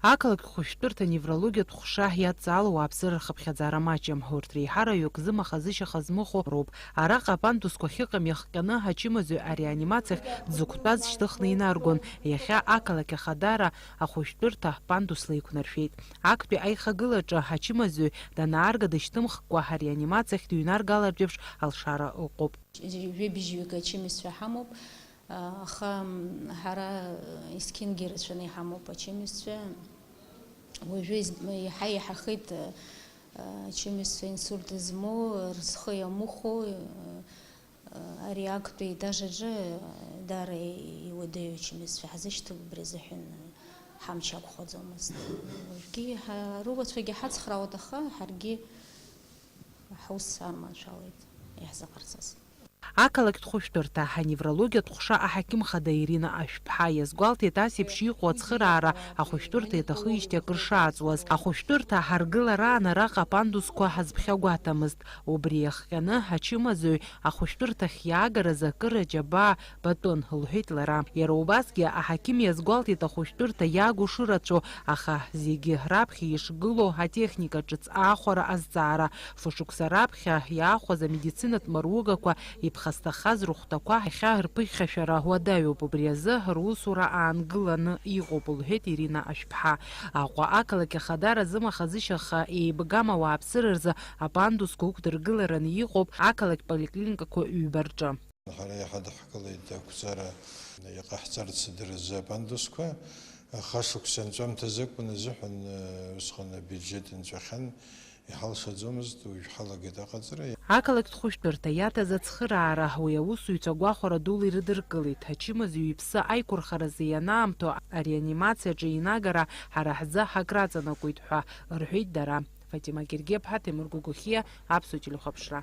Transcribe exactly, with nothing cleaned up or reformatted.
Ақалақьтә хәышәтәырҭа неврологиатә ҟәша иадҵаало ауааԥсыра рхыԥхьаӡара маҷым. Урҭ реиҳараҩык зымаха-зышьаха змыхәо роуп. Араҟа апандусқәа ахьыҟам иахҟьаны ачымазаҩ ареанимациахь дзықәтәаз шьҭыхны инаргон. Иахьа ақалақь ахадара ахәышәтәырҭа пандусла иқәнаршәеит. Актәи аихагылаҿы ачымазаҩ данаарга дышьҭымхкәа ареанимациахь дыҩнаргалартә еиԥш алшара ыҟоуп. Ҩажәи быжьҩык ачымазцәа ҳамоуп, аха, м, ҳара, м, есқьынгьы ирацәаны иҳамоуп ачымазцәа. Уажәы из-, еиҳа еиҳахеит, ы, ы, ачымазцәа инсульт змоу, рзхы иамыхәо, ы, ы, ари актәи етажаҿы, ы, даара иуадаҩу ачымазцәа ҳзышьҭоуп, убри азыҳәан, ы, ҳамч ақәхаӡомызт. Уажәгьы ҳа-, рыуацәагьы ҳацхраауеит, аха ҳаргьы ҳус арманшәалеит иаҳзыҟарҵаз. Ақалақьтә хәышәтәырҭа аневрологиатә ҟәша аҳақьым хада Ирина Ашәԥҳа иазгәалҭеит, ас еиԥш иҟоу ацхыраара ахәышәтәырҭа иҭахижьҭеи акыр шааҵуаз. Ахәышәтәырҭа ҳаргылараан араҟа апандусқәа ҳазԥхьагәаҭамызт. Убри иахҟьаны ачымазаҩ ахәышәтәырҭахь иаагаразы акыр аџьабаа батәын, лҳәеит лара. Иара убасгьы аҳақьым иазгәалҭеит ахәышәтәырҭа иаагу шырацәоу, аха зегьы раԥхьа ишгылоу атехника ҿыц аахәара азҵаара. Фышықәса раԥхьа иаахәаз амедицинатә маругақәа иԥхасҭахаз рыхәҭақәа иахьа рԥыхьашәара уадаҩуп, убри азы русура аангыланы иҟоуп, лҳәеит Ирина Ашәԥҳа. Аҟәа ақалақь ахадара зымаха-зышьаха еибгам ауааԥсыра рзы апандусқәа ықәдыргылараны иҟоуп ақалақь поликлиникақәа ҩба рҿы. Ҳара иаҳа даҳкылеит ақәҵара иҟаҳҵарц адырзы апандусқәа. Хашықәса анҵәамҭазы акәын азыҳәан, усҟан абиуџьет нҵәахьан, иҳалшаӡомызт, уажә ҳалагеит аҟаҵара. Ақалақьтә хәышәтәырҭа иаҭаз ацхыраара уи аусзуҩцәа гәахәара дула ирыдыркылеит. Ачымазаҩ иԥсы аиқәырхаразы ианаамҭоу ареанимациаҿы инагара ҳара ҳзы ҳакраҵанакуеит ҳәа рҳәеит дара. Фатима Гергеԥҳа, Ҭемыр Гогохиа, Аԥсуа телехәаԥшра.